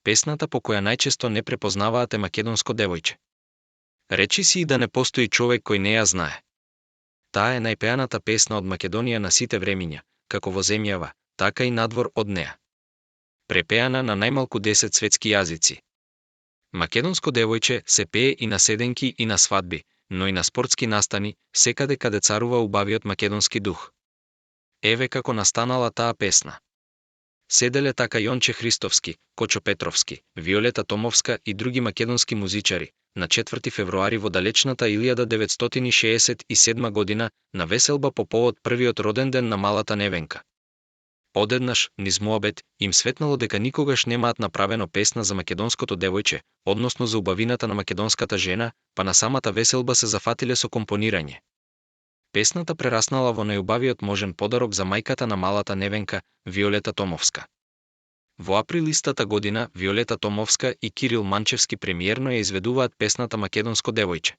Песната по која најчесто не препознаваате македонско девојче. Речи си и да не постои човек кој не ја знае. Таа е најпеаната песна од Македонија на сите времиња, како во земјава, така и надвор од неа. Препеана на најмалку 10 светски јазици. Македонско девојче се пее и на седенки и на свадби, но и на спортски настани, секаде каде царува убавиот македонски дух. Еве како настанала таа песна. Седеле така Јонче Христовски, Кочо Петровски, Виолета Томовска и други македонски музичари, на 4 февруари во далечната 1967 година, на веселба по повод првиот роден ден на малата Невенка. Одеднаш, низ муабет, им светнало дека никогаш немаат направено песна за македонското девојче, односно за убавината на македонската жена, па на самата веселба се зафатиле со компонирање. Песната прераснала во најубавиот можен подарок за мајката на малата Невенка, Виолета Томовска. Во април истата година Виолета Томовска и Кирил Манчевски премиерно ја изведуваат песната Македонско девојче.